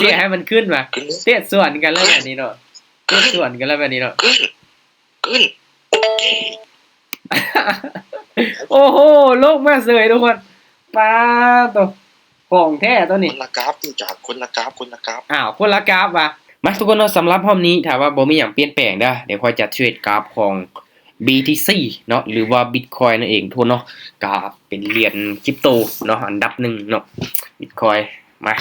ເທດໃຫ້ມັນຂຶ້ນວ່າ ຂຶ້ນ ເທດສວນກັນແລ້ວແບບນີ້ເນາະ ຂຶ້ນ ເທດສວນກັນແລ້ວແບບນີ້ເນາະ ຂຶ້ນ ຂຶ້ນ ໂອເຄ ໂອ້ໂຫ ລົງມາເສີຍທຸກຄົນ ປາໂຕ ຂອງແທ້ໂຕນີ້ ຄົນລະກາບຕິຈາກ ຄົນລະກາບ ຄົນລະກາບ ອ້າວ ຄົນລະກາບຫວາ. ມາທຸກຄົນເນາະ ສຳລັບຮອບນີ້ ຖ້າວ່າບໍ່ມີຫຍັງປ່ຽນແປງເດີ ດຽວຂ້ອຍຈະເທຣດກາບຂອງ ບີທີຊີ ເນາະ ຫຼືວ່າບິດຄອຍນັ້ນເອງທຸກຄົນເນາະ ກະເປັນຫຼຽນຄຣິບໂຕເນາະ ອັນດັບໜຶ່ງເນາະ ບິດຄອຍ ມາ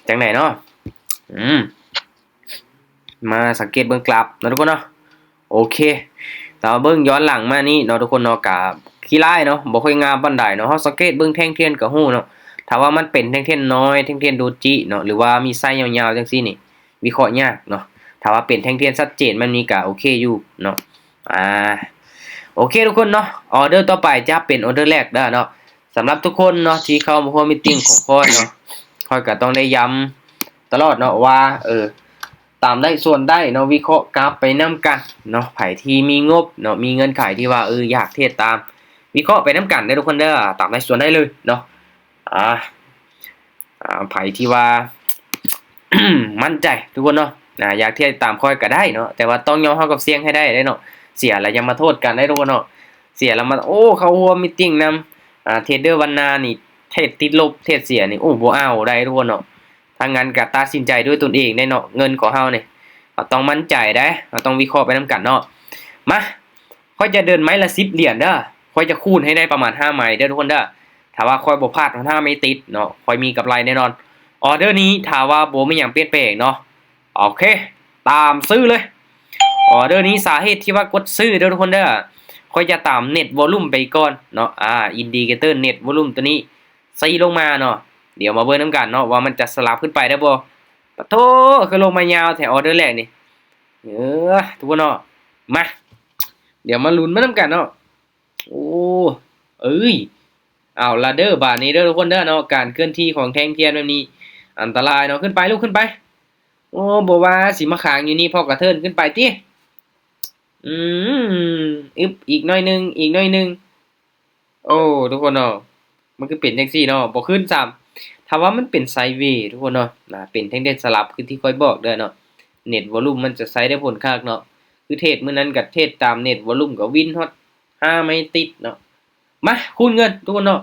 ຈັ່ງໃດເນາະ ອືມ ມາສັງເກດເບິ່ງກຣາຟເນາະທຸກຄົນເນາະ ໂອເຄ ຖ້າເບິ່ງຍ້ອນຫຼັງມານີ້ເນາະທຸກຄົນເນາະ ກະຂີ້ລ້າຍເນາະ ບໍ່ຄ່ອຍງາມປານໃດເນາະ ເຮົາສັງເກດເບິ່ງແທ່ງທຽນກະຮູ້ເນາະ ຖ້າວ່າມັນເປັນແທ່ງທຽນນ້ອຍ ແທ່ງທຽນໂດຈິເນາະ ຫຼືວ່າມີໄຊຍາວໆຈັ່ງຊີ້ນີ້ ວິເຄາະຍາກເນາະ ຖ້າວ່າເປັນແທ່ງທຽນຊັດເຈນແບບນີ້ກະໂອເຄຢູ່ເນາະ ອາ ໂອເຄທຸກຄົນເນາະ ອອເດີຕໍ່ໄປຈະເປັນອອເດີແລກເດີເນາະ ສຳລັບທຸກຄົນເນາະ ທີ່ເຂົ້າມາຮ່ວມມີດຕິງຂອງຂ້ອຍເນາະ ຂ້ອຍກະຕ້ອງໄດ້ຢ້ຳຕະຫຼອດເນາະວ່າ ເອີ ຕາມໄດ້ສ່ວນໄດ້ເນາະ ວິເຄາະກັບໄປນຳກັນເນາະ ໃຜທີ່ມີງົບເນາະ ມີເງື່ອນໄຂທີ່ວ່າ ເອີ ຢາກເທຣດຕາມ ວິເຄາະໄປນຳກັນເດີທຸກຄົນເດີ ຕາມໄດ້ສ່ວນໄດ້ເລີຍເນາະ ອາ ອາ ໃຜທີ່ວ່າ ໝັ້ນໃຈທຸກຄົນເນາະ ອາ ຢາກເທຣດຕາມຂ້ອຍກະໄດ້ເນາະ ແຕ່ວ່າຕ້ອງຍອມຮັບກັບສ່ຽງໃຫ້ໄດ້ເດ້ເນາະ ເສຍແລ້ວຢ່າມາໂທດກັນເດ້ທຸກຄົນເນາະ ເສຍແລ້ວມາ ໂອ້ ເຂົ້າຮ່ວມມີດຕິງນຳ ອາ ເທຣດເດີວັນນານີ້ ເທຣດຕິດລົບ ເທຣດເສຍນີ້ ໂອ້ ບໍ່ເອົາໄດ້ທຸກຄົນເນາະ ຖ້າງນັ້ນກະຕັດສິນໃຈດ້ວຍຕົນເອງໄດ້ເນາະ ເງິນຂອງເຮົານີ້ ເຮົາຕ້ອງໝັ້ນໃຈໄດ໋ ເຮົາຕ້ອງວິເຄາະໄປນຳກັນເນາະ ມາ ຂ້ອຍຈະເດີນໄມ້ລະສິບຫຼຽນເດີ ຂ້ອຍຈະຄູນໃຫ້ໄດ້ປະມານຫ້າໄມ້ເດີທຸກຄົນເດີ ຖ້າວ່າຂ້ອຍບໍ່ພາດຮອດຫ້າໄມ້ຕິດເນາະ ຂ້ອຍມີກຳໄລແນ່ນອນ ອອເດີນີ້ຖ້າວ່າບໍ່ມີຫຍັງປ່ຽນແປງເນາະ ໂອເຄ ຕາມຊື້ເລີຍ ອອເດີນີ້ສາເຫດທີ່ວ່າກົດຊື້ເດີທຸກຄົນເດີ ຂ້ອຍຈະຕາມເນັດວອລຸ່ມໄປກ່ອນເນາະ ອາ ອິນດິເຄເຕີເນັດວອລຸ່ມໂຕນີ້ ຊີ້ລົງມາເນາະ ດຽວມາເບິ່ງນຳກັນເນາະ ວ່າມັນຈະສະຫຼັບຂຶ້ນໄປໄດ້ບໍ່ ປະໂທ້ ຄືລົງມາຍາວແທ້ ອອເດີແລກນີ້ ເອີ ທຸກຄົນເນາະ ມາ ດຽວມາລຸ້ນມານຳກັນເນາະ ໂອ້ ເອີຍ ເອົາລະເດີ ບາດນີ້ເດີທຸກຄົນເດີເນາະ ການເຄື່ອນທີ່ຂອງແທ່ງທຽນແບບນີ້ ອັນຕະລາຍເນາະ ຂຶ້ນໄປລູກ ຂຶ້ນໄປ ໂອ້ ບໍ່ວ່າຊິມາຄ້າງຢູ່ນີ້ ພໍ່ກະເທີນ ຂຶ້ນໄປຕິ ອືມ ອຶບ ອີກໜ້ອຍໜຶ່ງ ອີກໜ້ອຍໜຶ່ງ ໂອ້ ທຸກຄົນເນາະ ມັນຄືເປັນຈັ່ງຊີ້ເນາະ ບໍ່ຂຶ້ນຊ້ຳ ຖ້າວ່າມັນເປັນໄຊເວ ທຸກຄົນເນາະ ນະ ເປັນແທ່ງທຽນສະຫຼັບ ຄືທີ່ຂ້ອຍບອກເດີເນາະ ເນັດວອລຸ່ມມັນຈະໃຊ້ໄດ້ຜົນຄັກເນາະ ຄືເທຣດມື້ນັ້ນກະເທຣດຕາມເນັດວອລຸ່ມ ກະວິນຮອດຫ້າໄມ້ຕິດເນາະ ມາ ຄູນເງິນທຸກຄົນເນາະ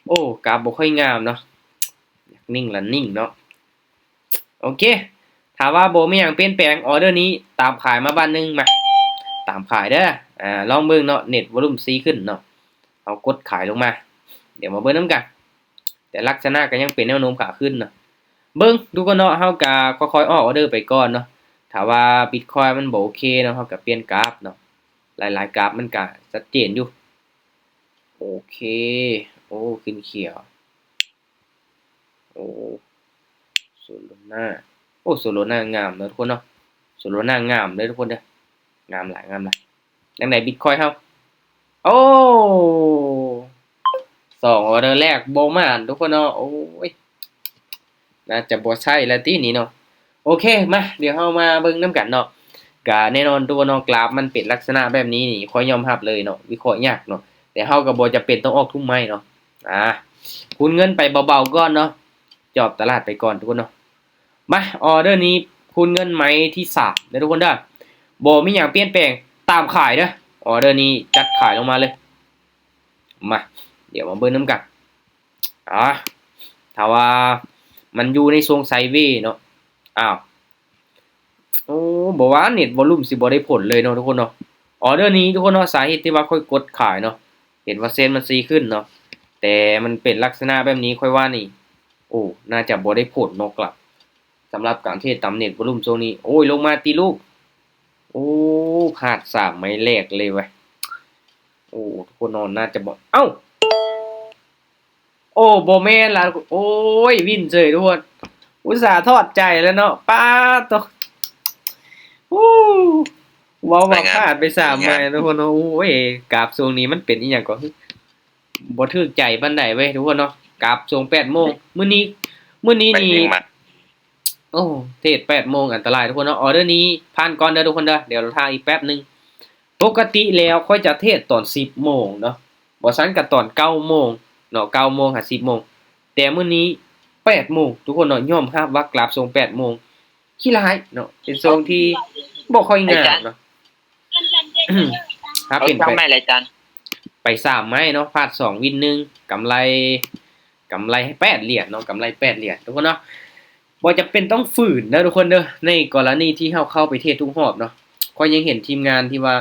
ໂອ້ ກາບບໍ່ຄ່ອຍງາມເນາະ ຢາກນິ່ງລະນິ່ງເນາະ ໂອເຄ ຖ້າວ່າບໍ່ມີຫຍັງປ່ຽນແປງ ອອເດີນີ້ຕາມຂາຍມາບາດໜຶ່ງ ມາ ຕາມຂາຍເດີ ອາ ລອງເບິ່ງເນາະ ເນັດວອລຸ່ມຊີ້ຂຶ້ນເນາະ ເຮົາກົດຂາຍລົງມາ ດຽວມາເບິ່ງນຳກັນ ແຕ່ລັກສະນະກະຍັງເປັນແນວໂນ້ມຂາຂຶ້ນເນາະ ເບິ່ງທຸກຄົນເນາະ ເຮົາກະຄ່ອຍໆອອກອອເດີໄປກ່ອນເນາະ ຖ້າວ່າບິດຄອຍມັນບໍ່ໂອເຄເນາະ ເຮົາກະປ່ຽນກຣາຟເນາະ ຫຼາຍໆກຣາຟມັນກະຊັດເຈນຢູ່ ໂອເຄ ໂອ້ ຂຶ້ນຂຽວ ໂອ້ ໂຊໂລນາ ໂອ້ ໂຊໂລນາງາມເນາະທຸກຄົນເນາະ ໂຊໂລນາງາມເດີທຸກຄົນເດີ ງາມຫຼາຍ ງາມຫຼາຍ ຈັ່ງໃດບິດຄອຍເຮົາ ໂອ້ ສອງອອເດີແລກບໍ່ໝານທຸກຄົນເນາະ ໂອ້ຍ ໜ້າຈະບໍ່ໃຊ້ແລ້ວຕິນີ້ເນາະ ໂອເຄ ມາ ດຽວເຮົາມາເບິ່ງນຳກັນເນາະ ກະແນ່ນອນທຸກຄົນເນາະ ກຣາຟມັນເປັນລັກສະນະແບບນີ້ນີ້ ຂ້ອຍຍອມຮັບເລີຍເນາະ ວິເຄາະຍາກເນາະ ແຕ່ເຮົາກະບໍ່ຈຳເປັນຕ້ອງອອກທຸກໄມ້ເນາະ ອາ ຄູນເງິນໄປເບົາໆກ່ອນເນາະ ຈອບຕະຫຼາດໄປກ່ອນທຸກຄົນເນາະ ມາ ອອເດີນີ້ຄູນເງິນໄມ້ທີສາມເດີທຸກຄົນເດີ ບໍ່ມີຫຍັງປ່ຽນແປງ ຕາມຂາຍເດີ ອອເດີນີ້ຈັດຂາຍລົງມາເລີຍ ມາ ດຽວມາເບິ່ງນຳກັນ ອາ ຖ້າວ່າມັນຢູ່ໃນຊ່ວງໄຊເວເນາະ ອ້າວ ໂອ້ ບໍ່ວ່າເນັດວອລຸ່ມຊິບໍ່ໄດ້ຜົນເລີຍເນາະທຸກຄົນເນາະ ອອເດີນີ້ທຸກຄົນເນາະ ສາເຫດທີ່ວ່າຂ້ອຍກົດຂາຍເນາະ ເຫັນວ່າເຊັນມັນຊີ້ຂຶ້ນເນາະ ແຕ່ມັນເປັນລັກສະນະແບບນີ້ ຂ້ອຍວ່ານີ້ ໂອ້ ໜ້າຈະບໍ່ໄດ້ຜົນເນາະ ກະສຳລັບການເທຣດຕາມເນັດວອລຸ່ມຊ່ວງນີ້ ໂອ້ຍ ລົງມາຕິລູກ ໂອ້ ພາດສາມໄມ້ແລກເລີຍເວີຍ ໂອ້ ທຸກຄົນເນາະ ໜ້າຈະບໍ່ ເອົ້າ ໂອ້ ບໍ່ແມ່ນລະ ໂອ້ຍ ວິນເສີຍທຸກຄົນ ອຸດສ່າຖອດໃຈແລ້ວເນາະ ປາດໂທ້ ໂອ້ ເວົ້າວ່າພາດໄປສາມໄມ້ທຸກຄົນເນາະ ໂອ້ຍ ກາບຊ່ວງນີ້ມັນເປັນອີ່ຫຍັງກໍຄື ບໍ່ຖືກໃຈປານໃດເວີຍທຸກຄົນເນາະ ກາບຊ່ວງແປດໂມງ ມື້ນີ້ ມື້ນີ້ນີ້ ໂອ້ ເທຣດແປດໂມງອັນຕະລາຍທຸກຄົນເນາະ ອອເດີນີ້ຜ່ານກ່ອນເດີທຸກຄົນເດີ ດຽວລໍຖ້າອີກແປັບໜຶ່ງ ປົກກະຕິແລ້ວຂ້ອຍຈະເທຣດຕອນສິບໂມງເນາະ ບໍ່ຊັ້ນກະຕອນເກົ້າໂມງເນາະ ເກົ້າໂມງຫາສິບໂມງ ແຕ່ມື້ນີ້ ແປດໂມງ ທຸກຄົນເນາະ, ຍອມຮັບວ່າກຣາຟຊ່ວງແປດໂມງ ຂີ້ຮ້າຍເນາະ, ເປັນຊ່ວງທີ່ບໍ່ຄ່ອຍງາມເນາະ. ຖ້າເປັນໄປ ໄປສາມໄມ້ເນາະ, ພາດສອງວິນໜຶ່ງ ກຳໄລ ກຳໄລແປດຫຼຽນເນາະ, ກຳໄລແປດຫຼຽນ ທຸກຄົນເນາະ. ບໍ່ຈຳເປັນຕ້ອງຝືນເດີທຸກຄົນເດີ, ໃນກໍລະນີທີ່ເຮົາເຂົ້າໄປເທຣດທຸກຮອບເນາະ, ຂ້ອຍຍັງເຫັນທີມງານທີ່ວ່າ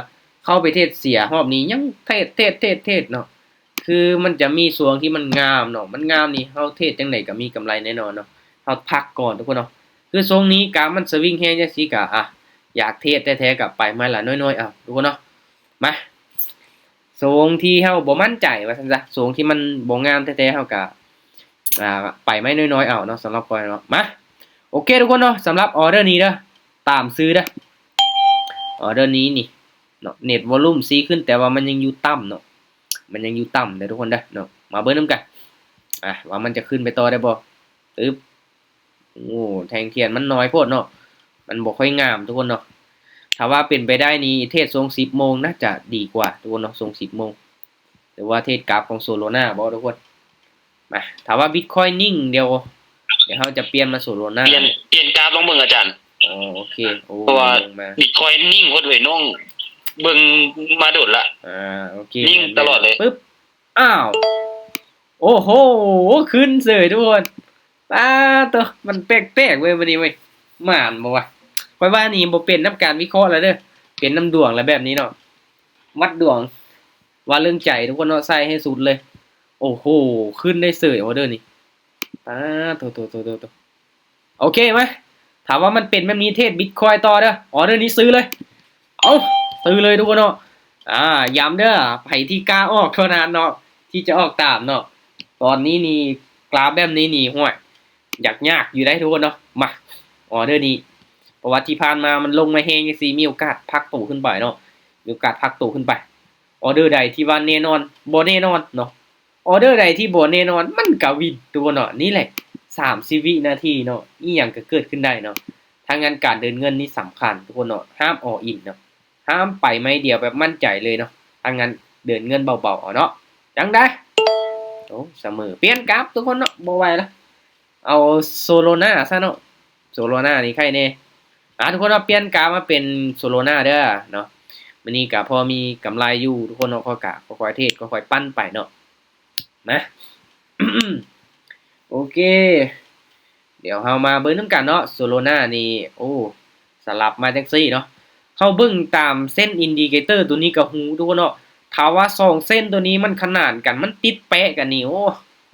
ເຂົ້າໄປເທຣດເສຍຮອບນີ້ ຍັງເທຣດ ເທຣດ ເທຣດ ເທຣດເນາະ. ຄືມັນຈະມີຊ່ວງທີ່ມັນງາມເນາະ, ມັນງາມນີ້ເຮົາເທຣດຈັ່ງໃດກໍມີກຳໄລແນ່ນອນເນາະ, ເຮົາພັກກ່ອນທຸກຄົນເນາະ. ຄືຊ່ວງນີ້ກາບມັນສະວິງແຮງຈັ່ງຊີ້ກະ ອະ ຢາກເທຣດແທ້ໆ ກະໄປໄມ້ລະນ້ອຍໆ ເອົາທຸກຄົນເນາະ. ມາ ຊ່ວງທີ່ເຮົາບໍ່ໝັ້ນໃຈວ່າຊັ້ນຊະ, ຊ່ວງທີ່ມັນບໍ່ງາມແທ້ໆ ເຮົາກະ ອ່າ ໄປໄມ້ນ້ອຍໆ ເອົາເນາະ, ສຳລັບຂ້ອຍເນາະ. ມາ ໂອເຄທຸກຄົນເນາະ, ສຳລັບອໍເດີນີ້ເດີ ຕາມຊື້ເດີ. ອໍເດີນີ້ນີ້ເນາະ ເນັດວອລຸ່ມຊີ້ຂຶ້ນ ແຕ່ວ່າມັນຍັງຢູ່ຕ່ຳເນາະ, ມັນຍັງຢູ່ຕ່ຳເດີທຸກຄົນເດີເນາະ. ມາເບິ່ງນຳກັນ ອ່າ ວ່າມັນຈະຂຶ້ນໄປຕໍ່ໄດ້ບໍ່. ຕຶບ ໂອ້ ແທ່ງທຽນມັນນ້ອຍໂພດເນາະ, ມັນບໍ່ຄ່ອຍງາມທຸກຄົນເນາະ. ຖ້າວ່າເປັນໄປໄດ້ນີ້ ເທຣດຊ່ວງສິບໂມງໜ້າຈະດີກວ່າທຸກຄົນເນາະ, ຊ່ວງສິບໂມງ ຫຼືວ່າເທຣດກາບຂອງໂຊໂລນາບໍທຸກຄົນ. ມາ ຖ້າວ່າບິດຄອຍນິ່ງ ດຽວ ດຽວເຮົາຈະປ່ຽນມາໂຊໂລນາ. ປ່ຽນ ປ່ຽນກາບລອງເບິ່ງອາຈານ. ອໍ ໂອເຄ. ໂອ້ ເພາະວ່າບິດຄອຍນິ່ງໂພດເວີຍນ້ອງ, ເບິ່ງມາດົນລະ. ອ່າ ໂອເຄ ນິ່ງຕະຫຼອດເລີຍ. ປຶບ ອ້າວ ໂອ້ໂຫ ຂຶ້ນເສີຍທຸກຄົນ. ປາໂຕ ມັນແປກໆເວີຍມື້ນີ້ເວີຍ, ໝານບໍ່ວະ? ຂ້ອຍວ່ານີ້ບໍ່ເປັນນຳການວິເຄາະແລ້ວເດີ, ເປັນນຳດວງແລ້ວແບບນີ້ເນາະ. ວັດດວງ ວ່າເລື່ອງໃຈທຸກຄົນເນາະ, ໃສ່ໃຫ້ສຸດເລີຍ. ໂອ້ໂຫ ຂຶ້ນໄດ້ເສີຍອໍເດີນີ້. ປາໂຕ ໂຕ ໂຕ ໂຕ ໂຕ. ໂອເຄ ມາ ຖ້າວ່າມັນເປັນແບບນີ້ ເທຣດບິດຄອຍຕໍ່ເດີ. ອໍເດີນີ້ຊື້ເລີຍ. ເອົາ ຊື້ເລີຍທຸກຄົນເນາະ. ອ່າ ຢ້ຳເດີ ໃຜທີ່ກ້າອອກເທົ່ານັ້ນເນາະ ທີ່ຈະອອກຕາມເນາະ. ຕອນນີ້ນີ້ກຣາຟແບບນີ້ນີ້ ຫ້ວຍ ຢາກຍາກຢູ່ໄດ໋ທຸກຄົນເນາະ. ມາ ອໍເດີນີ້ ເພາະວ່າທີ່ຜ່ານມາມັນລົງມາແຮງຈັ່ງຊີ້ ມີໂອກາດພັກໂຕຂຶ້ນໄປເນາະ, ມີໂອກາດພັກໂຕຂຶ້ນໄປ. ອໍເດີໃດທີ່ວ່າແນ່ນອນ ບໍ່ແນ່ນອນເນາະ, ອໍເດີໃດທີ່ບໍ່ແນ່ນອນ ມັນກະວິນທຸກຄົນເນາະ. ນີ້ແຫຼະ ສາມສິບວິນາທີເນາະ, ອີ່ຫຍັງກະເກີດຂຶ້ນໄດ້ເນາະ. ທາງນັ້ນການເດີນເງິນນີ້ສຳຄັນທຸກຄົນເນາະ, ຫ້າມອໍອິນເນາະ, ຫ້າມໄປໄມ້ດຽວແບບໝັ້ນໃຈເລີຍເນາະ. ທາງນັ້ນເດີນເງິນເບົາໆເອົາເນາະ. ຈັ່ງໃດ ໂອ້ ສະເໝີ, ປ່ຽນກັບທຸກຄົນເນາະ, ບໍ່ໄຫວລະ. ເອົາໂຊໂລນາຊະເນາະ, ໂຊໂລນານີ້ໄຄແດ່. ອ່າ ທຸກຄົນເນາະ, ປ່ຽນກາບມາເປັນໂຊໂລນາເດີເນາະ. ມື້ນີ້ກະພໍມີກຳໄລຢູ່ທຸກຄົນເນາະ, ຂ້ອຍກະຄ່ອຍໆເທຣດ ຄ່ອຍໆປັ່ນໄປເນາະ. ມາ ໂອເຄ ດຽວເຮົາມາເບິ່ງນຳກັນເນາະ. ໂຊໂລນານີ້ ໂອ້ ສະຫຼັບມາຈັ່ງຊີ້ເນາະ. ເຮົາເບິ່ງຕາມເສັ້ນອິນດິເຄເຕີໂຕນີ້ກະຮູ້ທຸກຄົນເນາະ, ຖ້າວ່າສອງເສັ້ນໂຕນີ້ມັນຂະໜານກັນ ມັນຕິດແປະກັນນີ້ ໂອ້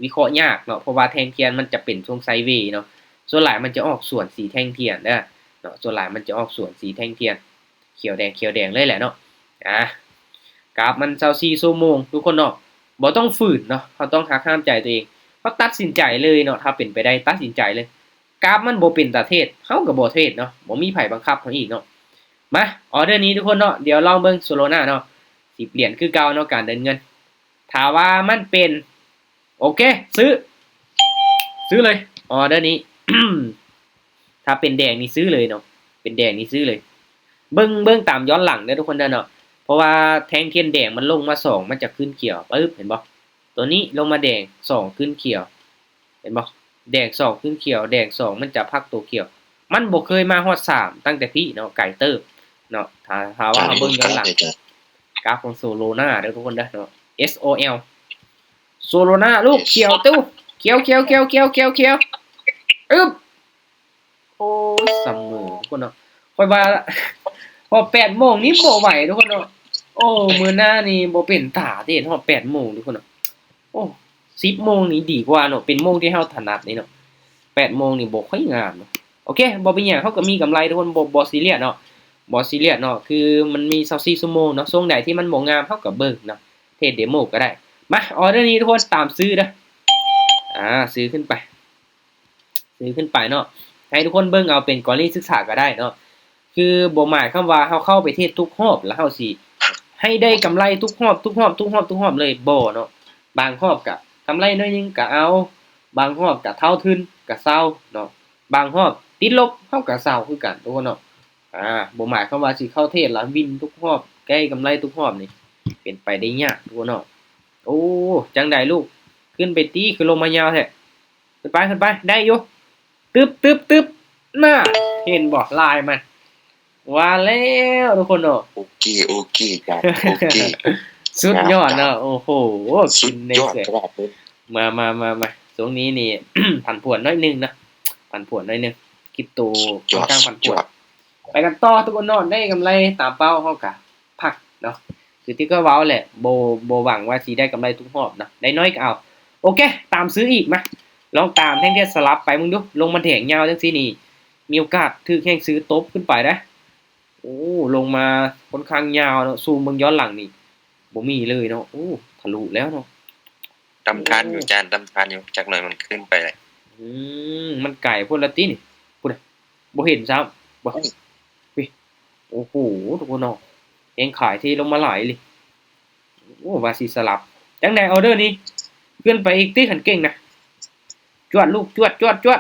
ວິເຄາະຍາກເນາະ, ເພາະວ່າແທ່ງທຽນມັນຈະເປັນຊົງໄຊເວເນາະ. ສ່ວນຫຼາຍມັນຈະອອກສວນສີແທ່ງທຽນເດີເນາະ, ສ່ວນຫຼາຍມັນຈະອອກສວນສີແທ່ງທຽນ ຂຽວແດງ ຂຽວແດງເລີຍແຫຼະເນາະ. ອ່າ ກາບມັນຊາວສີ່ຊົ່ວໂມງທຸກຄົນເນາະ, ບໍ່ຕ້ອງຝືນເນາະ, ເຮົາຕ້ອງຫັກຫ້າມໃຈຕົວເອງ, ເຮົາຕັດສິນໃຈເລີຍເນາະ. ຖ້າເປັນໄປໄດ້ ຕັດສິນໃຈເລີຍ. ກາບມັນບໍ່ເປັນຕາເທດ ເຮົາກໍບໍ່ເທດເນາະ, ບໍ່ມີໃຜບັງຄັບເຮົາອີກເນາະ. ມາ ອໍເດີນີ້ທຸກຄົນເນາະ, ດຽວລອງເບິ່ງໂຊໂລນາເນາະ, ສິບຫຼຽນຄືເກົ່າເນາະ ການເດີນເງິນ. ຖ້າວ່າມັນເປັນ ໂອເຄ ຊື້ ຊື້ເລີຍ ອໍເດີນີ້. ຖ້າເປັນແດງນີ້ຊື້ເລີຍເນາະ, ເປັນແດງນີ້ຊື້ເລີຍ. ເບິ່ງ ເບິ່ງຕາມຍ້ອນຫຼັງເດີທຸກຄົນເດີເນາະ, ເພາະວ່າແທ່ງທຽນແດງມັນລົງມາສອງ ມັນຈະຂຶ້ນຂຽວ ປຶບ ເຫັນບໍ່? ໂຕນີ້ລົງມາແດງ ສອງຂຶ້ນຂຽວ ເຫັນບໍ່? ແດງສອງຂຶ້ນຂຽວ ແດງສອງ ມັນຈະພັກໂຕຂຽວ. ມັນບໍ່ເຄີຍມາຮອດສາມຕັ້ງແຕ່ພີ້ເນາະ, ໄກເຕີບເນາະ. ຖ້າ ຖ້າວ່າເຮົາເບິ່ງຍ້ອນຫຼັງ ກາຟຂອງໂຊໂລນາເດີທຸກຄົນເດີເນາະ, ເອສໂອແອລ ໂຊໂລນາ ລູກຂຽວ ຕູ້ ຂຽວ ຂຽວ ຂຽວ ຂຽວ ຂຽວ ຂຽວ ອຶບ ໂອ້ຍ ສະເໝີທຸກຄົນເນາະ. ຂ້ອຍວ່າຮອດແປດໂມງນີ້ບໍ່ໄຫວທຸກຄົນເນາະ. ໂອ້ ມື້ໜ້ານີ້ບໍ່ເປັນຕາເດ້ ຮອດແປດໂມງທຸກຄົນເນາະ. ໂອ້ ສິບໂມງນີ້ດີກວ່າເນາະ, ເປັນໂມງທີ່ເຮົາຖະໜັດນີ້ເນາະ. ແປດໂມງນີ້ບໍ່ຄ່ອຍງາມເນາະ. ໂອເຄ ບໍ່ເປັນຫຍັງ, ເຮົາກໍມີກຳໄລທຸກຄົນ, ບໍ່ ບໍ່ຊີຣຽສເນາະ, ບໍ່ຊີຣຽສເນາະ. ຄືມັນມີຊາວສີ່ຊົ່ວໂມງເນາະ, ຊ່ວງໃດທີ່ມັນບໍ່ງາມ ເຮົາກໍເບິ່ງເນາະ, ເທຣດເດໂມກໍໄດ້. ມາ ອໍເດີນີ້ທຸກຄົນ ຕາມຊື້ເດີ. ອ່າ ຊື້ຂຶ້ນໄປ ຊື້ຂຶ້ນໄປເນາະ. ໃຫ້ທຸກຄົນເບິ່ງເອົາເປັນກໍລະນີສຶກສາກໍໄດ້ເນາະ. ຄືບໍ່ໝາຍຄວາມວ່າເຮົາເຂົ້າໄປເທຣດທຸກຮອບ ແລ້ວເຮົາຊິໃຫ້ໄດ້ກຳໄລທຸກຮອບ ທຸກຮອບ ທຸກຮອບ ທຸກຮອບເລີຍ ບໍ່ເນາະ. ບາງຮອບກະກຳໄລໜ້ອຍໜຶ່ງກະເອົາ, ບາງຮອບກະເທົ່າທຶນກະເຊົາເນາະ, ບາງຮອບຕິດລົບເຮົາກະເຊົາຄືກັນທຸກຄົນເນາະ. ອ່າ ບໍ່ໝາຍຄວາມວ່າຊິເຂົ້າເທຣດແລ້ວວິນທຸກຮອບ ໄດ້ກຳໄລທຸກຮອບນີ້ ເປັນໄປໄດ້ຍາກທຸກຄົນເນາະ. ໂອ້ ຈັ່ງໃດລູກ ຂຶ້ນໄປຕິ ຄືລົງມາຍາວແທ້? ຂຶ້ນໄປ ຂຶ້ນໄປ ໄດ້ຢູ່ ຕຶບ ຕຶບ ຕຶບ ນະ ເຫັນບໍ່ ລາຍມັນ ວ່າແລ້ວທຸກຄົນເນາະ. ໂອເຄ ໂອເຄ ຈານ ໂອເຄ ສຸດຍອດເນາະ. ໂອ້ໂຫ ຂຶ້ນແນວແຊະ ມາ ມາ ມາ ມາ ຊ່ວງນີ້ນີ້ ຜັນຜວນໜ້ອຍໜຶ່ງນະ ຜັນຜວນໜ້ອຍໜຶ່ງ ຄຣິບໂຕ ຂ້ອນຂ້າງຜັນຜວນ. ໄປກັນຕໍ່ທຸກຄົນເນາະ ໄດ້ກຳໄລຕາມເປົ້າ ເຮົາກະພັກເນາະ. ຄືທີ່ຂ້ອຍເວົ້າແຫຼະ ບໍ່ ບໍ່ຫວັງວ່າຊິໄດ້ກຳໄລທຸກຮອບເນາະ ໄດ້ໜ້ອຍກໍເອົາ. ໂອເຄ ຕາມຊື້ອີກ ມາ ລອງຕາມແທ່ງທຽນສະຫຼັບໄປເບິ່ງດູ ລົງມາແດງຍາວຈັ່ງຊີ້ນີ້ ມີໂອກາດຖືກແຮງຊື້ຕົບຂຶ້ນໄປເດ້. ໂອ້ ລົງມາຂ້ອນຂ້າງຍາວເນາະ ຊູມເບິ່ງຍ້ອນຫຼັງນີ້ ບໍ່ມີເລີຍເນາະ. ໂອ້ ທະລຸແລ້ວເນາະ ຕຳທານຢູ່ ໂອ້ ຈານ ຕຳທານຢູ່ ຈັກໜ້ອຍມັນຂຶ້ນໄປແຫຼະ. ອືມ ມັນໄກໂພດລະຕິນີ້ ພຸ້ນນະ ບໍ່ເຫັນຊ້ຳ ບໍ່ ໂອ້ໂຫ ທຸກຄົນເນາະ ແຮງຂາຍເທລົງມາຫຼາຍອີ່ຫຼີ. ໂອ້ ວ່າຊິສະຫຼັບ ຈັ່ງໃດ ອໍເດີນີ້ ຂຶ້ນໄປອີກຕິ ຄັນເກັ່ງນະ ຈວດລູກ ຈວດ ຈວດ ຈວດ.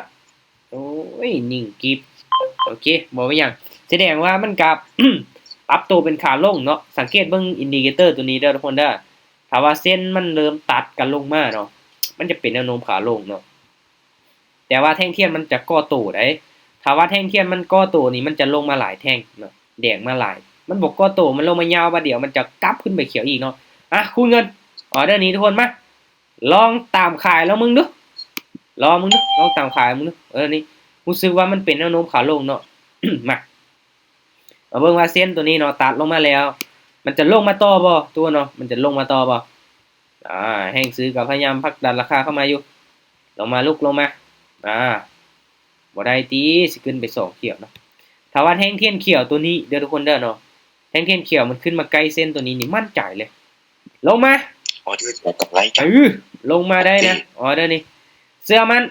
ໂອ້ຍ ນິ່ງກິບ. ໂອເຄ ບໍ່ເປັນຫຍັງ ສະແດງວ່າມັນກະ ປັບໂຕເປັນຂາລົງເນາະ. ສັງເກດເບິ່ງອິນດິເຄເຕີໂຕນີ້ເດີທຸກຄົນເດີ ຖ້າວ່າເສັ້ນມັນເລີ່ມຕັດກັນລົງມາເນາະ ມັນຈະເປັນແນວໂນ້ມຂາລົງເນາະ. ແຕ່ວ່າແທ່ງທຽນມັນຈະກໍ່ໂຕໄດ໋ ຖ້າວ່າແທ່ງທຽນມັນກໍ່ໂຕນີ້ ມັນຈະລົງມາຫຼາຍແທ່ງເນາະ ແດງມາຫຼາຍ. ມັນບໍ່ກໍ່ໂຕ ມັນລົງມາຍາວບາດດຽວ ມັນຈະກັບຂຶ້ນໄປຂຽວອີກເນາະ. ອ່ະ ຄູນເງິນ ອໍເດີນີ້ທຸກຄົນ ມາ ລອງຕາມຂາຍລອງເບິ່ງດູ ລອງເບິ່ງດູ ລອງຕາມຂາຍເບິ່ງດູ. ເອີ ນີ້ ຮູ້ສຶກວ່າມັນເປັນແນວໂນ້ມຂາລົງເນາະ. ມາ ມາເບິ່ງວ່າເສັ້ນໂຕນີ້ເນາະ ຕັດລົງມາແລ້ວ ມັນຈະລົງມາຕໍ່ບໍ່ ທຸກຄົນເນາະ ມັນຈະລົງມາຕໍ່ບໍ່. ອ່າ ແຮງຊື້ກໍພະຍາຍາມຜັກດັນລາຄາເຂົ້າມາຢູ່ ລົງມາ ລຸກລົງມາ. ອ່າ ບໍ່ໄດ້ຕິ ຊິຂຶ້ນໄປສອງຂຽວເນາະ. ຖ້າວ່າແທ່ງທຽນຂຽວໂຕນີ້ເດີທຸກຄົນເດີເນາະ ແທ່ງທຽນຂຽວມັນຂຶ້ນມາໃກ້ເສັ້ນໂຕນີ້ນີ້ ໝັ້ນໃຈເລີຍ. ລົງມາ ອໍເດີ ເອົາກຳໄລ ເອີ ລົງມາໄດ້ນະ ອໍເດີນີ້ ເຊື່ອໝັ້ນ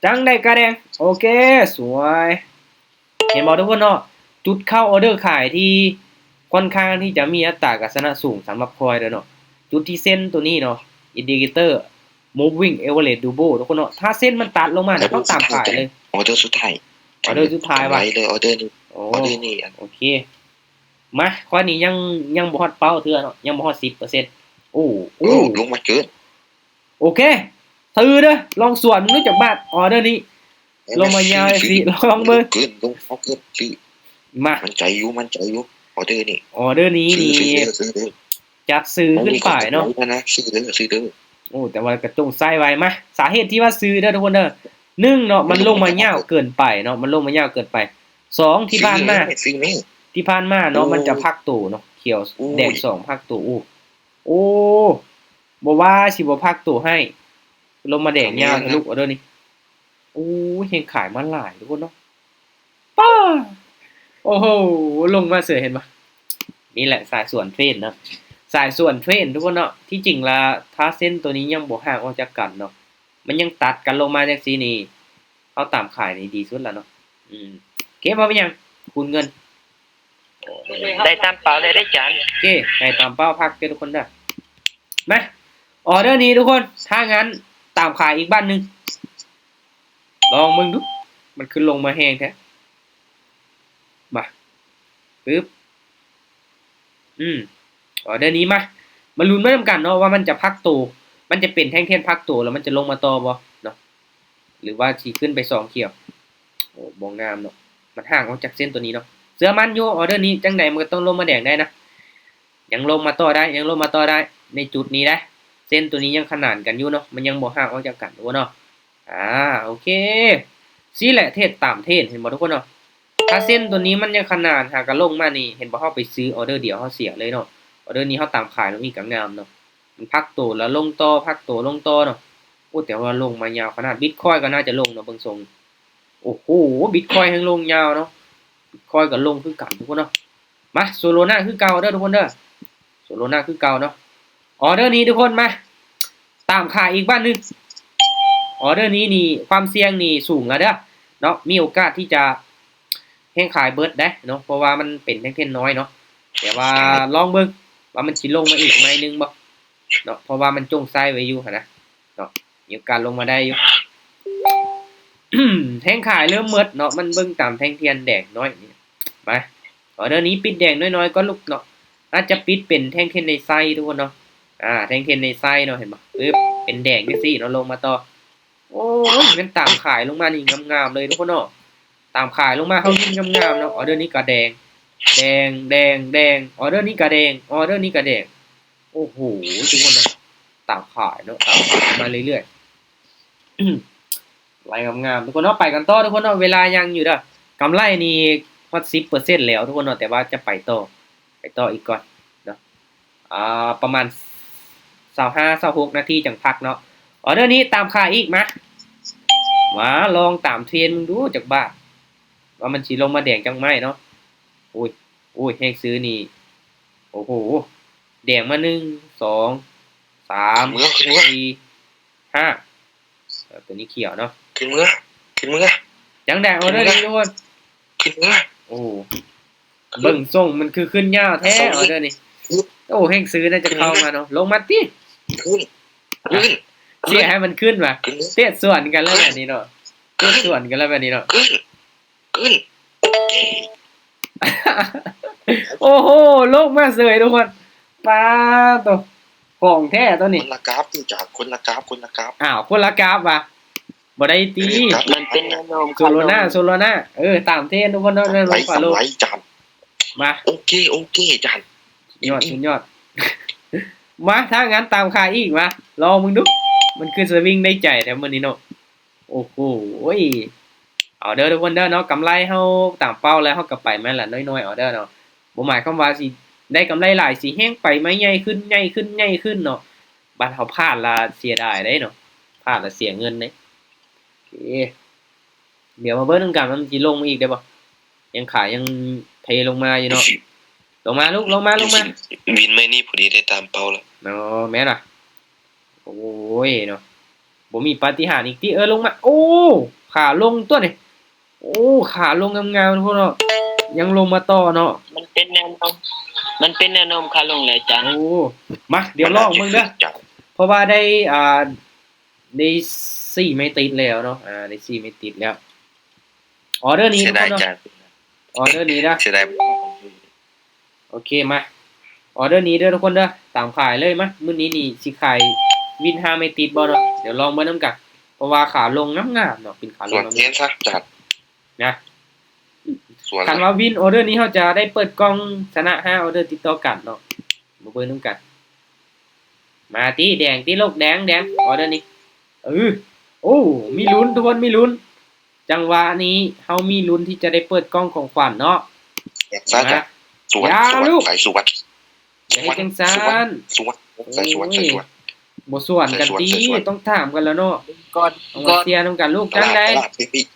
ຈັ່ງໃດກະແດງ. ໂອເຄ ສວຍ ເຫັນບໍ່ທຸກຄົນເນາະ ຈຸດເຂົ້າອໍເດີຂາຍທີ່ຂ້ອນຂ້າງທີ່ຈະມີອັດຕາການຊະນະສູງສຳລັບຂ້ອຍເດີເນາະ. ຈຸດທີ່ເສັ້ນໂຕນີ້ເນາະ ອິນດິເຄເຕີ moving average double ທຸກຄົນເນາະ ຖ້າເສັ້ນມັນຕັດລົງມານີ້ ເຮົາຕາມຂາຍເລີຍ. ອໍເດີສຸດທ້າຍ ອໍເດີສຸດທ້າຍວ່າ ເລີຍ ອໍເດີນີ້ ໂອ້ ອໍເດີນີ້ ໂອເຄ ມາ ຂ້ອຍນີ້ຍັງ ຍັງບໍ່ຮອດເປົ້າເທື່ອເນາະ ຍັງບໍ່ຮອດສິບເປີເຊັນ. ໂອ້ ໂອ້ ໂອ້ ລົງມາເກີນ. ໂອເຄ ຊື້ເດີ ລອງສວນເບິ່ງຈັກບາດ ອໍເດີນີ້ ລົງມາຍາວຈັ່ງຊີ້ ລອງເບິ່ງ ເກີນ ລົງເອົາເກີນ ຊື້ ມາ ໝັ້ນໃຈຢູ່ ໝັ້ນໃຈຢູ່ ອໍເດີນີ້ ອໍເດີນີ້ນີ້ ຊື້ເດີ ຊື້ເດີ ຈັດຊື້ຂຶ້ນໄປເນາະ ຊື້ເດີ ຊື້ເດີ. ໂອ້ ແຕ່ວ່າກະຈົ່ງໃສ່ໄວ້ ມາ ສາເຫດທີ່ວ່າຊື້ເດີທຸກຄົນເດີ ໜຶ່ງເນາະ ມັນລົງມາຍາວເກີນໄປເນາະ ມັນລົງມາຍາວເກີນໄປ. ສອງ ທີ່ຜ່ານມາ ທີ່ຜ່ານມາເນາະ ມັນຈະພັກໂຕເນາະ ຂຽວແດງສອງພັກໂຕ. ໂອ້ ໂອ້ ບໍ່ວ່າຊິບໍ່ພັກໂຕໃຫ້ ລົງມາແດງຍາວທະລຸອໍເດີນີ້. ໂອ້ ແຮງຂາຍມາຫຼາຍທຸກຄົນເນາະ ປ້າ ໂອ້ໂຫ ລົງມາເສີຍ ເຫັນບໍ່ ນີ້ແຫຼະສາຍສວນເທຣນເນາະ ສາຍສວນເທຣນທຸກຄົນເນາະ. ທີ່ຈິງລະ ຖ້າເສັ້ນໂຕນີ້ຍັງບໍ່ຫ່າງອອກຈາກກັນເນາະ ມັນຍັງຕັດກັນລົງມາຈັ່ງຊີ້ນີ້ ເຮົາຕາມຂາຍນີ້ດີສຸດລະເນາະ. ອືມ ໂອເຄ ບໍ່ເປັນຫຍັງ ຄູນເງິນ ໄດ້ຕາມເປົ້າແລ້ວເດ້ຈານ. ໂອເຄ ໄດ້ຕາມເປົ້າ ພັກເດີທຸກຄົນເດີ. ມາ ອໍເດີນີ້ທຸກຄົນ ຖ້າຊັ້ນຕາມຂາຍອີກບາດໜຶ່ງ ລອງເບິ່ງດູ ມັນຄືລົງມາແຮງແທ້. ມາ ປຶບ ອືມ ອໍເດີນີ້ ມາ ມາລຸ້ນໄປນຳກັນເນາະ ວ່າມັນຈະພັກໂຕ ມັນຈະເປັນແທ່ງທຽນພັກໂຕ ແລ້ວມັນຈະລົງມາຕໍ່ບໍ່ເນາະ ຫຼືວ່າຊິຂຶ້ນໄປສອງຂຽວ. ໂອ້ ບໍ່ງາມເນາະ ມັນຫ່າງອອກຈາກເສັ້ນໂຕນີ້ເນາະ. ເຊື່ອໝັ້ນຢູ່ ອໍເດີນີ້ ຈັ່ງໃດມັນກໍຕ້ອງລົງມາແດງໄດ້ນະ ຍັງລົງມາຕໍ່ໄດ້ ຍັງລົງມາຕໍ່ໄດ້ ໃນຈຸດນີ້ໄດ໋ ເສັ້ນໂຕນີ້ຍັງຂະໜານກັນຢູ່ເນາະ ມັນຍັງບໍ່ຫ່າງອອກຈາກກັນ ໂອ້ເນາະ. ອ່າ ໂອເຄ ຊີ້ແຫຼະ ເທຣດຕາມເທຣນ ເຫັນບໍ່ທຸກຄົນເນາະ. ຖ້າເສັ້ນໂຕນີ້ມັນຍັງຂະໜານຫາກະລົງມານີ້ ເຫັນບໍ່ ເຮົາໄປຊື້ອໍເດີດຽວເຮົາເສຍເລີຍເນາະ. ອໍເດີນີ້ເຮົາຕາມຂາຍລົງອີກກະງາມເນາະ ມັນພັກໂຕແລ້ວລົງຕໍ່ ພັກໂຕລົງຕໍ່ເນາະ. ໂອ້ ແຕ່ວ່າລົງມາຍາວຂະໜາດ ບິດຄອຍກໍໜ້າຈະລົງເນາະ ເບິ່ງຊົງ. ໂອ້ໂຫ ບິດຄອຍແຮ່ງລົງຍາວເນາະ ບິດຄອຍກໍລົງຄືກັນທຸກຄົນເນາະ. ມາ ໂຊໂລນາຄືເກົ່າເດີທຸກຄົນເດີ ໂຊໂລນາຄືເກົ່າເນາະ. ອໍເດີນີ້ທຸກຄົນ ມາ ຕາມຂາຍອີກບາດໜຶ່ງ. ອໍເດີນີ້ນີ້ ຄວາມສ່ຽງນີ້ສູງລະເດີເນາະ ມີໂອກາດທີ່ຈະແຮງຂາຍເບິດໄດ໋ເນາະ ເພາະວ່າມັນເປັນແທ່ງເທຣນນ້ອຍເນາະ. ແຕ່ວ່າລອງເບິ່ງວ່າມັນຊິລົງມາອີກໜ້ອຍໜຶ່ງບໍ່ເນາະ ເພາະວ່າມັນຈົ່ງໃສ່ໄວ້ຢູ່ຫັ້ນນະເນາະ ມີໂອກາດລົງມາໄດ້ຢູ່. ແຮງຂາຍເລີ່ມໝົດເນາະ ມັນເບິ່ງຕາມແທ່ງທຽນແດງນ້ອຍນີ້. ມາ ອໍເດີນີ້ປິດແດງນ້ອຍໆກ່ອນລູກເນາະ ອາດຈະປິດເປັນແທ່ງທຽນໃນໄຊທຸກຄົນເນາະ. ອ່າ ແທ່ງທຽນໃນໄຊເນາະ ເຫັນບໍ່ ປຶບ ເປັນແດງຈັ່ງຊີ້ເນາະ ລົງມາຕໍ່ ໂອ້ຍ ແມ່ນຕາມຂາຍລົງມານີ້ງາມໆເລີຍທຸກຄົນເນາະ. ຕາມຂາຍລົງມາ ເຮົາຍິງງາມໆເນາະ. ອໍເດີນີ້ກໍແດງ ແດງ ແດງ ແດງ. ອໍເດີນີ້ກໍແດງ ອໍເດີນີ້ກໍແດງ. ໂອ້ໂຫ ທຸກຄົນເນາະ ຕາມຂາຍເນາະ ຕາມຂາຍມາເລື້ອຍໆ. ກຳໄລງາມໆ ທຸກຄົນເນາະ. ໄປກັນຕໍ່ທຸກຄົນເນາະ ເວລາຍັງຢູ່ເດີ. ກຳໄລນີ້ຮອດສິບເປີເຊັນແລ້ວທຸກຄົນເນາະ ແຕ່ວ່າຈະໄປຕໍ່ ໄປຕໍ່ອີກກ່ອນເນາະ. ອ່າ ປະມານຊາວຫ້າ ຊາວຫົກນາທີຈັ່ງພັກເນາະ. ອໍເດີນີ້ຕາມຂາຍອີກ. ມາ ມາລອງຕາມເທຣນເບິ່ງດູຈັກບາດ ວ່າມັນຊິລົງມາແດງຈັກໄມ້ເນາະ. ໂອ້ຍ ໂອ້ຍ ແຮງຊື້ນີ້ ໂອ້ໂຫ ແດງມາ ໜຶ່ງ ສອງ ສາມ ສີ່ ຫ້າ. ເອີ ຕົວນີ້ຂຽວເນາະ. ຂຶ້ນເມືອ ຂຶ້ນເມືອ. ຈັ່ງໃດອໍເດີນີ້ທຸກຄົນ? ຂຶ້ນເມືອ. ໂອ້ ເບິ່ງຊົງມັນຄືຂຶ້ນຍາວແທ້ອໍເດີນີ້. ໂອ້ ແຮງຊື້ໜ້າຈະເຂົ້າມາເນາະ. ລົງມາຕິ. ຂຶ້ນ ຂຶ້ນ ເສຍໃຫ້ມັນຂຶ້ນວ່າ ເຕະສວນກັນແລ້ວແບບນີ້ເນາະ. ເຕະສວນກັນແລ້ວແບບນີ້ເນາະ. ຂຶ້ນ ຂຶ້ນ. ໂອ້ໂຫ ລົງມາເສີຍທຸກຄົນ. ປາໂຕ ຂອງແທ້ໂຕນີ້. ຄົນລະກາບຕິຈານ ຄົນລະກາບ ຄົນລະກາບ. ອ້າວ ຄົນລະກາບວ່າ ບໍ່ໄດ້ຕິ. ມັນເປັນແນວໂນ້ມ ໂຊໂລນາ ໂຊໂລນາ. ເອີ ຕາມເທຣນທຸກຄົນເນາະ ແນວໂນ້ມຂາລົງ. ມາ ໂອເຄ ໂອເຄຈານ. ຍອດ ສຸດຍອດ. ມາ ຖ້າຊັ້ນຕາມຂາຍອີກ. ມາ ລອງເບິ່ງດູ ມັນຄືສະວິງໄດ້ໃຈແທ້ມື້ນີ້ເນາະ. ໂອ້ໂຫ ເອົາເດີທຸກຄົນເດີເນາະ. ກຳໄລເຮົາຕາມເປົ້າແລ້ວ ເຮົາກໍໄປມາລະນ້ອຍໆ ເອົາເດີເນາະ. ບໍ່ໝາຍຄວາມວ່າຊິໄດ້ກຳໄລຫຼາຍ ຊິແຮງໄປໄມ້ໃຫຍ່ຂຶ້ນ ໃຫຍ່ຂຶ້ນ ໃຫຍ່ຂຶ້ນເນາະ. ບັດເຮົາພາດລະເສຍດາຍເດ້ເນາະ ພາດລະເສຍເງິນເດ້. ໂອເຄ ດຽວມາເບິ່ງນຳກັນວ່າມັນຊິລົງມາອີກໄດ້ບໍ່. ຍັງຂາຍັງເທລົງມາຢູ່ເນາະ. ລົງມາລູກ ລົງມາ ລົງມາ. ວິນໄມ້ນີ້ພໍດີໄດ້ຕາມເປົ້າແລ້ວ. ເນາະ ແມ່ນລະ. ໂອ້ຍເນາະ ບໍ່ມີປາຕິຫານອີກຕິ. ເອີ ລົງມາ. ໂອ້ ຂາລົງຕົວນີ້. ໂອ້ ຂາລົງງາມໆ ທຸກຄົນເນາະ. ຍັງລົງມາຕໍ່ເນາະ. ມັນເປັນແນວໂນ້ມ ມັນເປັນແນວໂນ້ມຂາລົງແຫຼະອາຈານ. ໂອ້ ມາ ດຽວລອງເບິ່ງເດີ ເພາະວ່າໄດ້ ອ່າ ໄດ້ສີ່ໄມ້ຕິດແລ້ວເນາະ. ອ່າ ໄດ້ສີ່ໄມ້ຕິດແລ້ວ. ອໍເດີນີ້ ເສຍດາຍ ທຸກຄົນເນາະ ຈານ. ອໍເດີນີ້ນະ ເສຍດາຍ. ໂອເຄ ມາ ອໍເດີນີ້ເດີທຸກຄົນເດີ ຕາມຂາຍເລີຍ. ມາ ມື້ນີ້ນີ້ຊິຂາຍວິນຫ້າໄມ້ຕິດບໍ່ເນາະ. ດຽວລອງເບິ່ງນຳກັນ ເພາະວ່າຂາລົງງາມໆເນາະ ເປັນຂາລົງງາມໆ ສວນເທນຊະຈັດນະ. ຄັນວ່າວິນອໍເດີນີ້ ເຮົາຈະໄດ້ເປີດກ່ອງຊະນະຫ້າອໍເດີຕິດຕໍ່ກັນເນາະ. ມາເບິ່ງນຳກັນ. ມາຕິ ແດງຕິລູກ ແດງ ແດງ ອໍເດີນີ້. ເອີ ໂອ້ ມີລຸ້ນທຸກຄົນ ມີລຸ້ນ. ຈັງຫວະນີ້ເຮົາມີລຸ້ນທີ່ຈະໄດ້ເປີດກ່ອງຂອງຂວັນເນາະ. ສວນ ສວນ ສວນ ໃສ່ສວນ ຢ່າເຮັດຈັ່ງຊັ້ນ. ສວນ ໃສ່ສວນ ໃສ່ສວນ. ບໍ່ສວນກັນຕິ ຕ້ອງຖາມກັນແລ້ວເນາະ. ຕ້ອງມາເຊຍນຳກັນລູກ. ຈັ່ງໃດ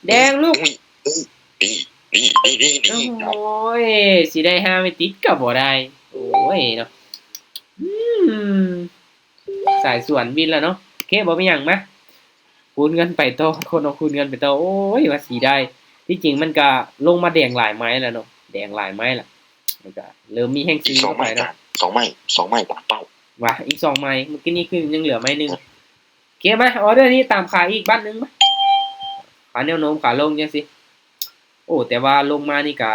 ແດງລູກ. ໂອ້ຍ ຊິໄດ້ຫ້າໄມ້ຕິດກໍບໍ່ໄດ້. ໂອ້ຍເນາະ ອືມ ສາຍສວນວິນແລ້ວເນາະ. ໂອເຄ ບໍ່ເປັນຫຍັງ ມາ ຄູນເງິນໄປຕໍ່ ຄົນເຮົາຄູນເງິນໄປຕໍ່. ໂອ້ຍ ວ່າຊິໄດ້ ທີ່ຈິງມັນກະລົງມາແດງຫຼາຍໄມ້ແລ້ວເນາະ ແດງຫຼາຍໄມ້ລະ ມັນກະເລີ່ມມີແຮງຊື້ເຂົ້າໄປເນາະ. ສອງໄມ້ ສອງໄມ້ ຕາມເປົ້າ. ວ່າ ອີກສອງໄມ້ ມື້ກີ້ນີ້ຄືຍັງເຫຼືອໄມ້ໜຶ່ງ. ໂອເຄ ມາ ອໍເດີນີ້ຕາມຂາຍອີກບາດໜຶ່ງ. ມາ ຂາແນວໂນ້ມຂາລົງຈັ່ງຊີ້. ໂອ້ ແຕ່ວ່າລົງມານີ້ກະ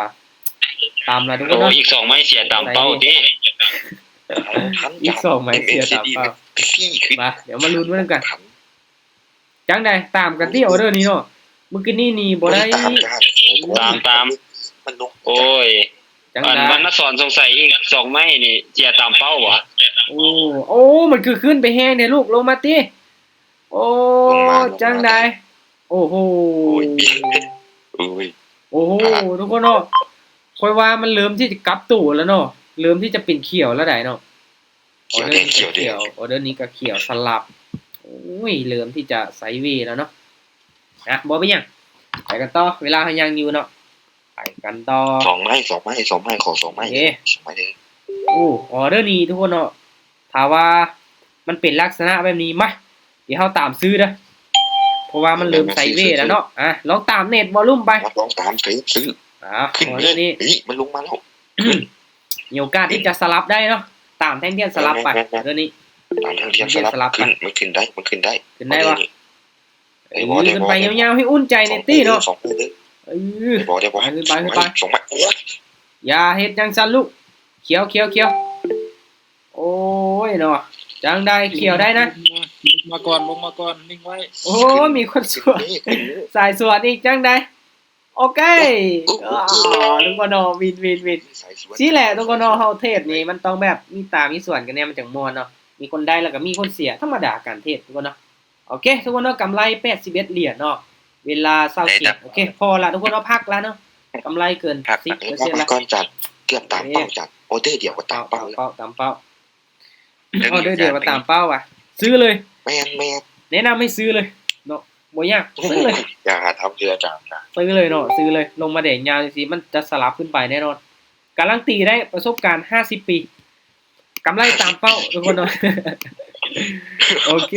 ຕາມລະທຸກຄົນເນາະ. ໂອ້ ອີກສອງໄມ້ເສຍຕາມເປົ້າຕິ. ອີກສອງໄມ້ເສຍຕາມເປົ້າ. ມາ ດຽວມາລຸ້ນນຳກັນ. ຈັ່ງໃດ ຕາມກັນຕິ ອໍເດີນີ້ເນາະ. ມື້ກີ້ນີ້ນີ້ບໍ່ໄດ້ ຕາມ ຕາມ ໂອ້ຍ ຈັ່ງໃດ ອັນວັນນະສອນສົງໄສອີກສອງໄມ້ນີ້ເສຍຕາມເປົ້າຫວາ? ໂອ້ ໂອ້ ມັນຄືຂຶ້ນໄປແຮງແທ້ລູກ ລົງມາຕິ. ໂອ້ ຈັ່ງໃດ. ໂອ້ໂຫ ໂອ້ຍ ໂອ້ຍ ໂອ້ໂຫ ທຸກຄົນເນາະ ຂ້ອຍວ່າມັນເລີ່ມທີ່ຈະກັບໂຕແລ້ວເນາະ ເລີ່ມທີ່ຈະເປັນຂຽວແລ້ວໃດ໋ເນາະ. ຂຽວແດງ ຂຽວແດງ ອໍເດີນີ້ກໍຂຽວສະຫຼັບ. ໂອ້ຍ ເລີ່ມທີ່ຈະໄຊເວແລ້ວເນາະ. ອ່ະ ບໍ່ເປັນຫຍັງ ໄປກັນຕໍ່ ເວລາເຮົາຍັງຢູ່ເນາະ. ໄປກັນຕໍ່ ສອງໄມ້ ສອງໄມ້ ສອງໄມ້ ຂໍສອງໄມ້ ໂອເຄ ສອງໄມ້ເດີ. ໂອ້ ອໍເດີນີ້ທຸກຄົນເນາະ ຖ້າວ່າມັນເປັນລັກສະນະແບບນີ້ ມາ ດຽວເຮົາຕາມຊື້ເດີ ເພາະວ່າມັນເລີ່ມໄຊເວແລ້ວເນາະ. ອ່ະ ລອງຕາມເນັດວໍລຸ່ມໄປ ລອງຕາມຊື້ ຊື້ ອ່າ ຂຶ້ນ ອໍເດີນີ້ ນີ້ ມັນລົງມາແລ້ວ ມີໂອກາດທີ່ຈະສະຫຼັບໄດ້ເນາະ. ຕາມແທ່ງທຽນສະຫຼັບໄປ ອໍເດີນີ້ ຕາມແທ່ງທຽນສະຫຼັບ ຂຶ້ນ ມັນຂຶ້ນໄດ້ ມັນຂຶ້ນໄດ້ ຂຶ້ນໄດ້ບໍ່? ຂຶ້ນໄປຍາວໆ ໃຫ້ອຸ່ນໃຈແດ່ຕິເນາະ. ເອີ ໄດ້ບໍ່ ໄດ້ບໍ່? ຂຶ້ນໄປ ຂຶ້ນໄປ ສອງໄມ້ ໂອ້ຍ ຢ່າເຮັດຈັ່ງຊັ້ນລູກ ຂຽວ ຂຽວ ຂຽວ. ໂອ້ຍເນາະ ຈັ່ງໃດ ຂຽວໄດ້ນະ ລົງມາກ່ອນ ລົງມາກ່ອນ ນິ່ງໄວ້. ໂອ້ ມີຄົນສວນ ຂຶ້ນເລີຍ ສາຍສວນອີກຈັ່ງໃດ. ໂອເຄ ໂອ້ ໂອ້ ໂອ້ ທຸກຄົນເນາະ ວິນ ວິນ ວິນ ຊິແຫຼະທຸກຄົນເນາະ. ເຮົາເທຣດນີ້ມັນຕ້ອງແບບມີຕາມີສວນກັນແດ່ ມັນຈັ່ງມ່ວນເນາະ. ມີຄົນໄດ້ແລ້ວກໍມີຄົນເສຍ ທຳມະດາການເທຣດທຸກຄົນເນາະ. ໂອເຄ ທຸກຄົນເນາະ ກຳໄລແປດສິບເອັດຫຼຽນເນາະ ເວລາຊາວເຈັດ. ໂອເຄ ພໍລະທຸກຄົນເນາະ ພັກລະເນາະ ກຳໄລເກີນສິບເປີເຊັນລະ. ກ່ອນຈາກ ເກືອບຕາມເປົ້າ ຈາກອອເດີດຽວກໍຕາມເປົ້າ ຕາມເປົ້າ ຕາມເປົ້າ. ອອເດີດຽວກໍຕາມເປົ້າວ່ະ ຊື້ເລີຍ. ແມ່ນໆ ແນະນຳໃຫ້ຊື້ເລີຍເນາະ ບໍ່ຍາກ ຊື້ເລີຍ. ຢ່າຫາທຳເທື່ອ ອາຈານ ຊື້ເລີຍເນາະ ຊື້ເລີຍ. ລົງມາແດງຍາວຈັ່ງຊີ້ ມັນຈະສະຫຼັບຂຶ້ນໄປແນ່ນອນ ກາຣັນຕີໄດ້ ປະສົບການຫ້າສິບປີ ກຳໄລຕາມເປົ້າທຸກຄົນເນາະ. ໂອເຄ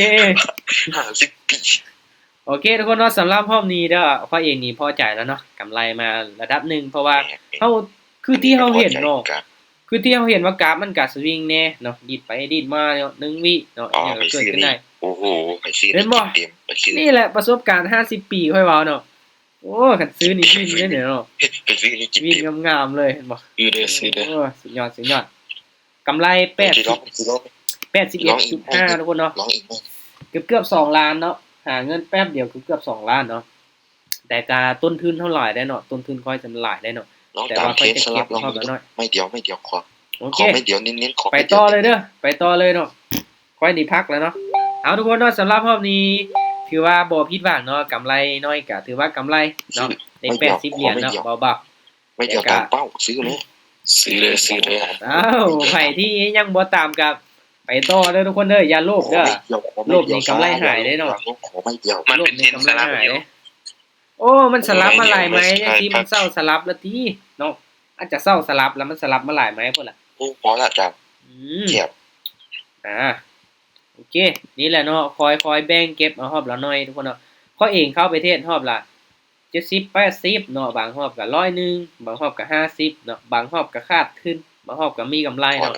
ຫ້າສິບປີ. ໂອເຄທຸກຄົນເນາະ ສຳລັບຮອບນີ້ເດີ ຂ້ອຍເອງນີ້ພໍໃຈແລ້ວເນາະ ກຳໄລມາລະດັບໜຶ່ງ ເພາະວ່າເຮົາ ຄືທີ່ເຮົາເຫັນເນາະ ຄືທີ່ເຮົາເຫັນວ່າກາຟມັນກະສະວິງແດ່ເນາະ ດີດໄປດີດມາເນາະ ໜຶ່ງວິເນາະ ອີ່ຫຍັງກໍເກີດຂຶ້ນໄດ້. ໂອ້ໂຫ ໄປຊື້ ເຫັນບໍ່ ໄປຊື້ ນີ້ແຫຼະປະສົບການຫ້າສິບປີ ຂ້ອຍເວົ້າເນາະ. ໂອ້ ຄັນຊື້ນີ້ວິນເດ້ເນາະ ວິນງາມໆເລີຍ ເຫັນບໍ່? ຊື້ເດີ ຊື້ເດີ. ໂອ້ ສຸດຍອດ ສຸດຍອດ. ກຳໄລແປດສິບ ແປດສິບເອັດຈຸດຫ້າທຸກຄົນເນາະ ເກືອບໆສອງລ້ານເນາະ ຫາເງິນແປັບດຽວເກືອບໆສອງລ້ານເນາະ. ແຕ່ກະຕົ້ນທຶນເຮົາຫຼາຍໄດ໋ເນາະ ຕົ້ນທຶນຂ້ອຍຈະຫຼາຍໄດ໋ເນາະ ແຕ່ວ່າຂ້ອຍຈະເກັບເຮົາໄປໜ້ອຍ. ໄມ້ດຽວ ໄມ້ດຽວ ຂໍໄມ້ດຽວ ຂໍ ໄມ້ດຽວເນັ້ນໆ ຂໍໄມ້ດຽວ. ໄປຕໍ່ເລີຍເດີ ໄປຕໍ່ເລີຍເນາະ ຂ້ອຍນີ້ພັກແລ້ວເນາະ. ເອົາທຸກຄົນເນາະ ສຳລັບຮອບນີ້ຖືວ່າບໍ່ຜິດຫວັງເນາະ ກຳໄລໜ້ອຍກະຖືວ່າກຳໄລເນາະ ໄດ້ແປດສິບຫຼຽນເນາະ ເບົາໆ. ໄມ້ດຽວຕາມເປົ້າ ຊື້ເລີຍ ຊື້ເລີຍ ຊື້ເລີຍ. ອ້າວ ໃຜທີ່ຍັງບໍ່ຕາມກໍໄປຕໍ່ເດີທຸກຄົນເດີ ຢ່າໂລບເດີ ໂລບນີ້ກຳໄລຫາຍເດ້ເນາະ ຂໍໄມ້ດຽວ. ມັນເປັນເທຣນສະຫຼັບຢູ່ ໂອ້ ມັນສະຫຼັບມາຫຼາຍໄມ້ຈັ່ງຊີ້ ມັນເຊົາສະຫຼັບລະຕິເນາະ ອາດຈະເຊົາສະຫຼັບລະ ມັນສະຫຼັບມາຫຼາຍໄມ້ພຸ້ນລະ. ໂອ້ ພໍລະອາຈານ ອືມ ແຄບ ອ່າ ໂອເຄ ນີ້ແຫຼະເນາະ ຄອຍ ຄອຍແບ່ງເກັບເອົາຮອບລະໜ້ອຍທຸກຄົນເນາະ. ຂ້ອຍເອງເຂົ້າໄປເທຣດຮອບລະ ເຈັດສິບ ແປດສິບເນາະ ບາງຮອບກໍຮ້ອຍໜຶ່ງ ບາງຮອບກໍຫ້າສິບເນາະ ບາງຮອບກໍຂາດທຶນ ບາງຮອບກໍມີກຳໄລເນາະ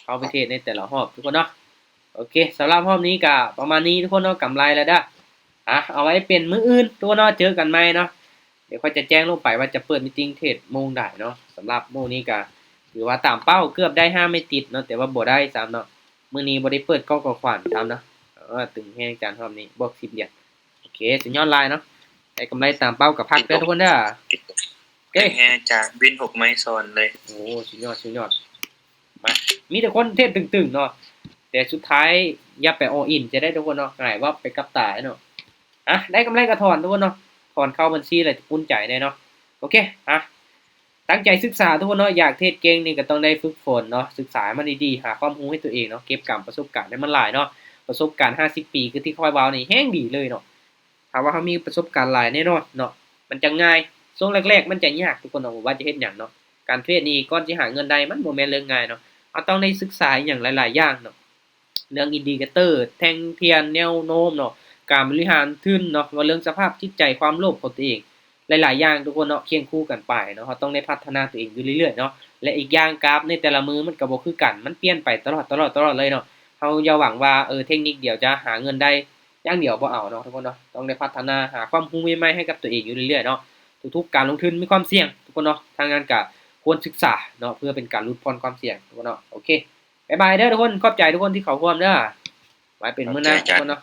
ເຂົ້າໄປເທຣດໃນແຕ່ລະຮອບທຸກຄົນເນາະ. ໂອເຄ ສຳລັບຮອບນີ້ກໍປະມານນີ້ທຸກຄົນເນາະ ກຳໄລແລ້ວເດີ. ອ່ະ ເອົາໄວ້ເປັນມື້ອື່ນທຸກຄົນເນາະ ເຈີກັນໃໝ່ເນາະ. ດຽວຂ້ອຍຈະແຈ້ງລົງໄປວ່າຈະເປີດມີດຕິງເທຣດໂມງໃດເນາະ. ສຳລັບມື້ນີ້ກໍຖືວ່າຕາມເປົ້າ ເກືອບໄດ້ຫ້າໄມ້ຕິດເນາະ ແຕ່ວ່າບໍ່ໄດ້ຊ້ຳເນາະ. ມື້ນີ້ບໍ່ໄດ້ເປີດກ້ອງຂອງຂວັນຊ້ຳເນາະ ເອີ ຕຶງແຮງອາຈານຮອບນີ້ ບວກສິບຫຼຽນ. ໂອເຄ ສຸດຍອດຫຼາຍເນາະ ໄດ້ກຳໄລຕາມເປົ້າກໍພັກເດີທຸກຄົນເດີ. ໂອເຄ ແຮງອາຈານ ວິນຫົກໄມ້ຊ້ອນເລີຍ. ໂອ້ ສຸດຍອດ ສຸດຍອດ. ມາ ມີແຕ່ຄົນເທຣດຕຶງໆເນາະ ແຕ່ສຸດທ້າຍຢ່າໄປ all in ຈະໄດ້ທຸກຄົນເນາະ ຫງາຍວັບໄປກັບຕາເນາະ. ອ່ະ ໄດ້ກຳໄລກໍຖອນທຸກຄົນເນາະ ຖອນເຂົ້າບັນຊີແລ້ວອຸ່ນໃຈແດ່ເນາະ. ໂອເຄ ອ່ະ ຕັ້ງໃຈສຶກສາທຸກຄົນເນາະ ຢາກເທຣດເກັ່ງນີ້ກໍຕ້ອງໄດ້ຝຶກຝົນເນາະ ສຶກສາໃຫ້ມັນດີໆ ຫາຄວາມຮູ້ໃຫ້ຕົວເອງເນາະ ເກັບກຳປະສົບການໃຫ້ມັນຫຼາຍເນາະ. ປະສົບການຫ້າສິບປີຄືທີ່ຂ້ອຍເວົ້ານີ້ແຮງດີເລີຍເນາະ. ຖ້າວ່າເຮົາມີປະສົບການຫຼາຍແນ່ນອນເນາະ ມັນຈະງ່າຍ. ຊ່ວງແລກໆມັນຈະຍາກທຸກຄົນເນາະ ບໍ່ວ່າຈະເຮັດຫຍັງເນາະ. ການເທຣດນີ້ກ່ອນຊິຫາເງິນໄດ້ ມັນບໍ່ແມ່ນເລື່ອງງ່າຍເນາະ. ເຮົາຕ້ອງໄດ້ສຶກສາອີ່ຫຍັງຫຼາຍໆຢ່າງເນາະ ເລື່ອງອິນດິເຄເຕີ ແທ່ງທຽນ ແນວໂນ້ມເນາະ ການບໍລິຫານທຶນເນາະ ວ່າເລື່ອງສະພາບຈິດໃຈ ຄວາມໂລບຂອງຕົວເອງ ຫຼາຍໆຢ່າງທຸກຄົນເນາະ ຄຽງຄູ່ກັນໄປເນາະ. ເຮົາຕ້ອງໄດ້ພັດທະນາຕົວເອງຢູ່ເລື້ອຍໆເນາະ ແລະ ອີກຢ່າງກາຟໃນແຕ່ລະມື້ມັນກໍບໍ່ຄືກັນ ມັນປ່ຽນໄປຕະຫຼອດ ຕະຫຼອດ ຕະຫຼອດເລີຍເນາະ. ເຮົາຢ່າຫວັງວ່າ ເອີ ເທັກນິກດຽວຈະຫາເງິນໄດ້ ຢ່າງດຽວບໍ່ເອົາເນາະທຸກຄົນເນາະ ຕ້ອງໄດ້ພັດທະນາ ຫາຄວາມຮູ້ໃໝ່ໆໃຫ້ກັບຕົວເອງຢູ່ເລື້ອຍໆເນາະ. ທຸກໆການລົງທຶນມີຄວາມສ່ຽງທຸກຄົນເນາະ ທາງນັ້ນກະຄວນສຶກສາເນາະ ເພື່ອເປັນການຫຼຸດຜ່ອນຄວາມສ່ຽງທຸກຄົນເນາະ. ໂອເຄ ບາຍບາຍເດີທຸກຄົນ ຂອບໃຈທຸກຄົນທີ່ເຂົ້າຮ່ວມເດີ ໄວ້ເປັນມື້ໜ້າທຸກຄົນເນາະ.